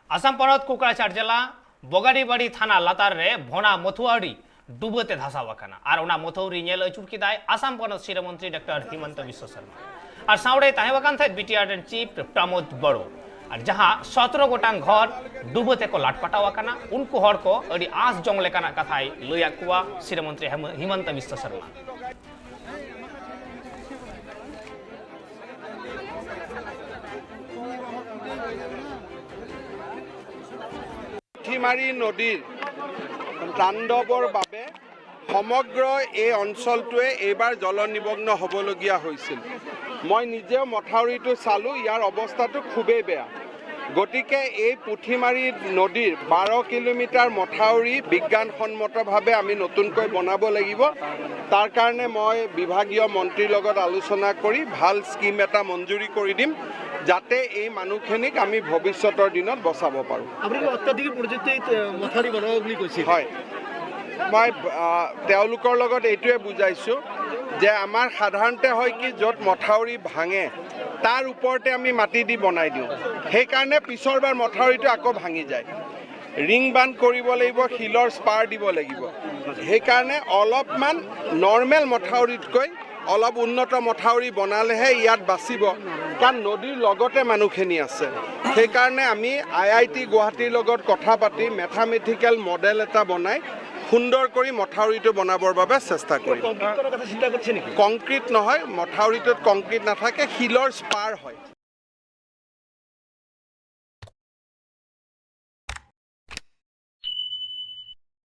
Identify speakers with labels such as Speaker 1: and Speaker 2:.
Speaker 1: आसाम पनत कोकराझार जिला बोगाडीबाड़ी थाना लातार रे भोना मथुआरी डुबते धासाव आकाना और ओना मथुआरी नेल अचुर केदाय आसाम पनत शिरोमंत्री डॉक्टर हिमंत विश्व शर्मा और सावड़े ताहेवाकान थाय बीटीआर रेन चीफ प्रमोद बड़ो और जहां 17 गोटांग घर डुबते को लाटपाटाव आकाना उनको हर को अड़ी आस जंग लेकाना कथाय लैया कुआ शिरोमंत्री हिमंत विश्व शर्मा।
Speaker 2: পুঠিমাৰী নদীৰ তাণ্ডৱৰ বাবে সমগ্ৰ এই অঞ্চলটোৱে এইবাৰ জলনিমগ্ন হ'বলগীয়া হৈছিল। মই নিজেও মথাউৰিটো চালোঁ, ইয়াৰ অৱস্থাটো খুবেই বেয়া। গতিকে এই পুঠিমাৰী নদীৰ 12 কিলোমিটাৰ মথাউৰি বিজ্ঞানসন্মতভাৱে আমি নতুনকৈ বনাব লাগিব। তাৰ কাৰণে মই বিভাগীয় মন্ত্ৰীৰ লগত আলোচনা কৰি ভাল স্কিম এটা মঞ্জুৰি কৰি দিম, যাতে এই মানুহখিনিক আমি ভৱিষ্যতৰ দিনত বচাব পাৰোঁ।
Speaker 3: আপুনি অত্যাধিক প্ৰযুক্তিত মথাউৰি বনাব বুলি কৈছিল?
Speaker 2: হয়, মই তেওঁলোকৰ লগত এইটোৱে বুজাইছোঁ যে আমাৰ সাধাৰণতে হয় কি, য'ত মথাউৰি ভাঙে তাৰ ওপৰতে আমি মাটি দি বনাই দিওঁ, সেইকাৰণে পিছৰবাৰ মথাউৰিটো আকৌ ভাঙি যায়। ৰিং বান্ধ কৰিব লাগিব, শিলৰ স্পাৰ দিব লাগিব। সেইকাৰণে অলপমান নৰ্মেল মথাউৰিতকৈ অলপ উন্নত মথাউৰি বনালেহে ইয়াত বাচিব, কাৰণ নদীৰ লগতে মানুহখিনি আছে। সেইকাৰণে আমি আই I T গুৱাহাটীৰ লগত কথা পাতি মেথামেটিকেল মডেল এটা বনাই সুন্দৰ কৰি মথাউৰিটো বনাবৰ বাবে চেষ্টা কৰিম।
Speaker 3: কংক্ৰিট কৰাৰ কথা চিন্তা কৰিছে নেকি?
Speaker 2: কংক্ৰিট নহয়, মথাউৰিটোত কংক্ৰিট নাথাকে, শিলৰ স্পাৰ হয়।